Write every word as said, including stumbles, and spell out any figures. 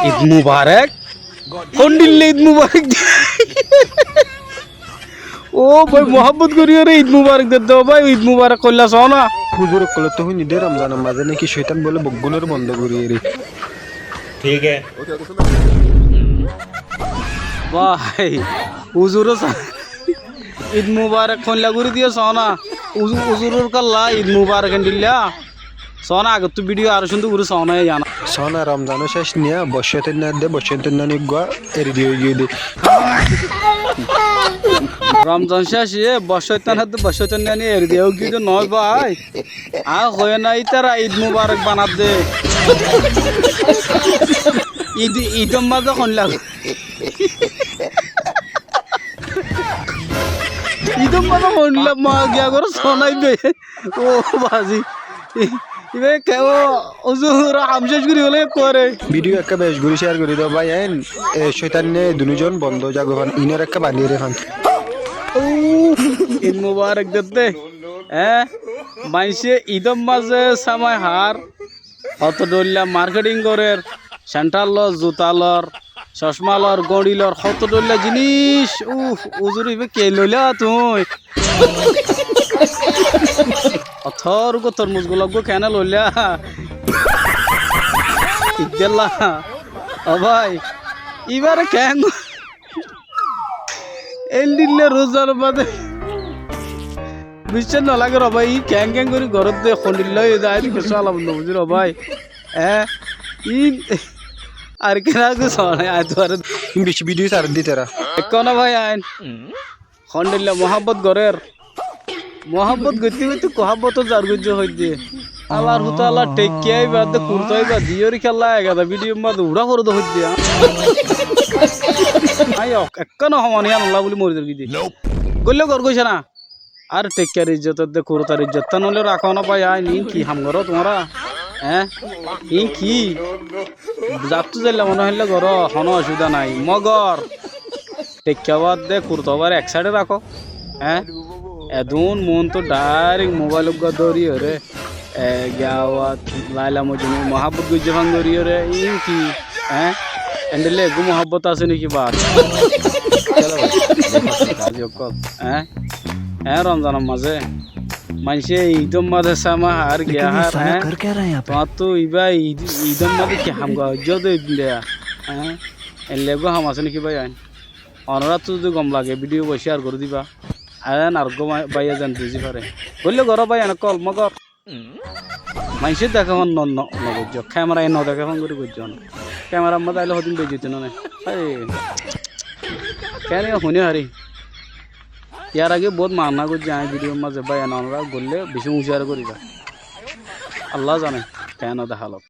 Id mubarek. Hondilla Id mubarek. Ó bái, muhábbot goríyore Id mubarek dedde, ó bái, Id mubarek hoilla soóna. Huzur ókkolottu húni dé Romzanor mazé náki cóitan bóle beggúnore bondo goríyore. Thík hé. Bái, huzuró sa-, Id mubarek hoilla gorí diyé soóna. Uzu-, huzuror kalla Id mubarek endilla. Soóna agottú bídiyo aró cúndor gorí soóna yían. Soóna Romzanó céc niya, boccóitan niya dé, boccóitan niya eggúa eri diyé óigiyoi dé. Romzan céc iye, boccóitan niya dé, boccóitan niya eri diyé óigiyoi dé noó bái. Aññí hoiyé ná ítara Id mubarek banadde. Id, Idor mazé hoilla. Idor mazé hoilla ma giya goró soóna ibá. Ó bazi. Ibá ke ó, huzur ham céc gorí félaiye ekkuare. Bídiyo ekká bec gorí céar gorí do bái ain. E cóitan ne dunúzon bondo zago fán. Inor ekká baníyore fán. Ó, Id mubarek dedde. Eé? Maincé Idor mazé samai hár. Hoto dhoilla marketing gorér, cénthar lor, zuta lor, cocma lor, góñçi lor, hoto dhoilla jiníc. Uf, huzur ibá ki loilá tuñí? Hoto rugór tormuz gulá eggúa keéne loilá? Iddélla. Ó bái, ibáre keén Endilla Romzanor mazé biccác no lage re bái, í keén keén gorí goródde, hondilla óiye de, aññí kessú alam no buzí re bái. Eé, í ar keén gorí soóna, aññí tuáre. Beci bídiyo saredde ítara. Ekkó na bái ain. Hondilla muhábbot gorér. Muhábbot goitté goitté kuhábbotot zar goijjé hoiddé. Alar húta alar theikká ibá de kurta ibá diyóre kiyólla egada bídiyor mazé uçá foré de hoiddé. Aññí ek-, ekkán homani yíanolla buli mori zar goijjé. Goille gor goiccé na. Ar theikkar ijjot edde kurtar ijjottán óile rakó na bái, ain iín ki ham goró tuáñra? Eé? Iín ki? Zattú zailla mone hoille goró, honó ocubida nái. Mogor theikka baade kurta báre ek sáide rakó. Eé? Edún muúntu dhairek mobáil uggúa dóriyoré, e, giya uwá Laila Mojnú muhábbot goijjé fán goríyoré, iín ki? Eé? Endilla eggúa muhábbot asé néki baade? Eé? Eé, Romzanor mazé maincé idor mazé sáma hár giya hár, eé? Tuáñttú ibá id-, idor mazé ki ham goijjó de ibá, eé? Endilla eggúa ham asé néki bái ain? Onoráttu zudi gom lage, bídiyo share gorí diba. Ar en areggúa bái-, báiye zen buzí fare. Goille goró bái, ene kol mogor. Maincé deké fán no, no, no goijjó. Kemera no deké fán gorí goijjó na. Kemera mazé aile hodún beijjoti no né. Hái. Keén hoiné fari. Yar age bout mana goijjí aññí bídiyor mazé bái, en onora goille beci uñciar goríba. Allah zane keén de halot.